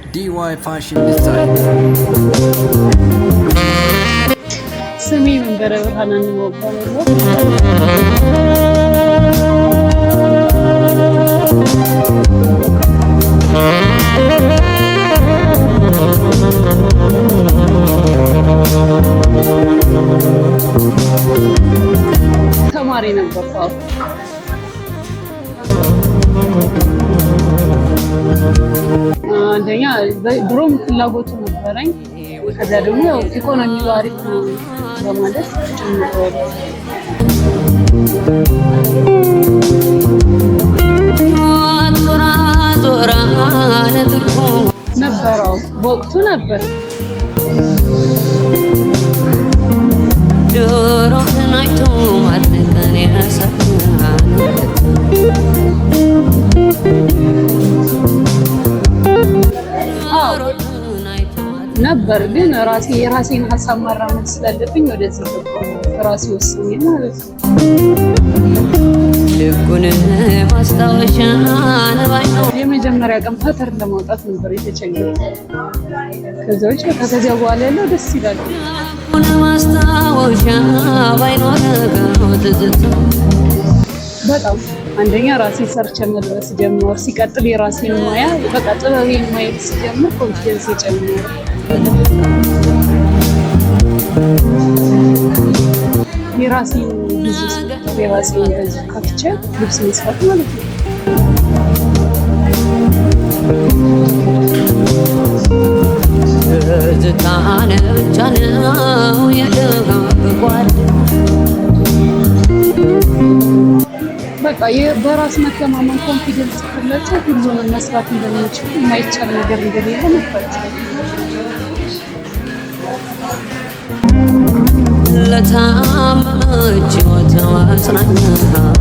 DY Fashion Design። ስሜ መንበረ ብርሃን አንማው እባላለሁ። ተማሪ ነበርኩ። አዎ። አንደኛ ድሮም ፍላጎቱ ነበረኝ። ከዚያ ደግሞ ያው ኢኮኖሚው አሪፍ ነው በማለት ጀምሬዋለሁ። ነበረው፣ በወቅቱ ነበር። አዎ ነበር፣ ግን ራሴ የራሴን ሀሳብ ማራመድ ስላለብኝ ወደዚህ ገባሁ። ራሴ ወስኜ ማለት ነው። የመጀመሪያ ቀን pattern ለማውጣት ነበር የተቸገርኩት። ከዛ ውጭ በቃ ከዚያ በኋላ ያለው ደስ ይላል። በጣም አንደኛ ራሴ ሰርቼ መልበስ ጀመር። ሲቀጥል የራሴን ሙያ በቃ ጥበቤን ማየት ስጀምር confidence ጨመረ። የራሴን ቢዝነስ፣ የራሴን ገንዘብ ከፍቼ ልብስ መስፋት ማለት ነው። በቃ በራስ መተማመን confidence ካላቸው ሁሉንም መስራት እንደሚችሉ፣ የማይቻል ነገር እንደሌለ መፍራት። ለታመመች ሕይወት አጽናኛ።